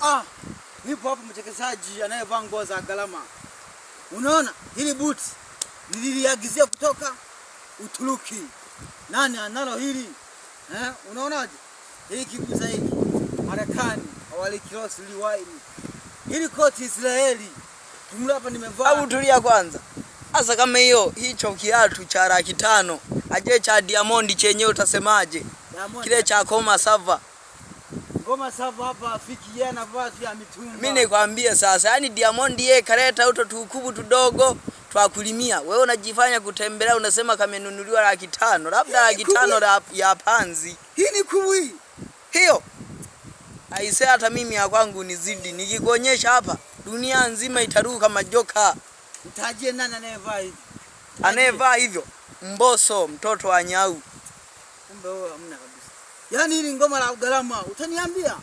Ah, nipo hapa mchekezaji anayevaa nguo za gharama. Unaona hili buti nililiagizia kutoka Uturuki. Nani analo hili eh? Unaonaje hili kiguza hiki Marekani hawalikirosi liwaini hili koti Israeli jumla hapa nimevaa. Hebu tulia kwanza. Sasa kama hiyo hicho kiatu cha 500,000 aje cha Diamond chenyewe utasemaje? Diamond. Kile cha Koma Sava. Ngoma Sava hapa afiki yeye anavaa tu ya mitumba. Mimi nikwambie sasa, yani Diamond yeye kaleta uto tukubu tudogo twakulimia. Wewe unajifanya kutembelea unasema kamenunuliwa 500,000, labda 500,000 ya panzi. Hii ni kubwi. Hiyo. Aise hata mimi ya kwangu nizidi. Nikikuonyesha hapa dunia nzima itaruka majoka. Mtajie nani anayevaa hivi? Anayevaa hivyo Mbosso mtoto wa Nyau. Kumbe wewe hamna kabisa. Yaani hili ngoma la gharama utaniambia?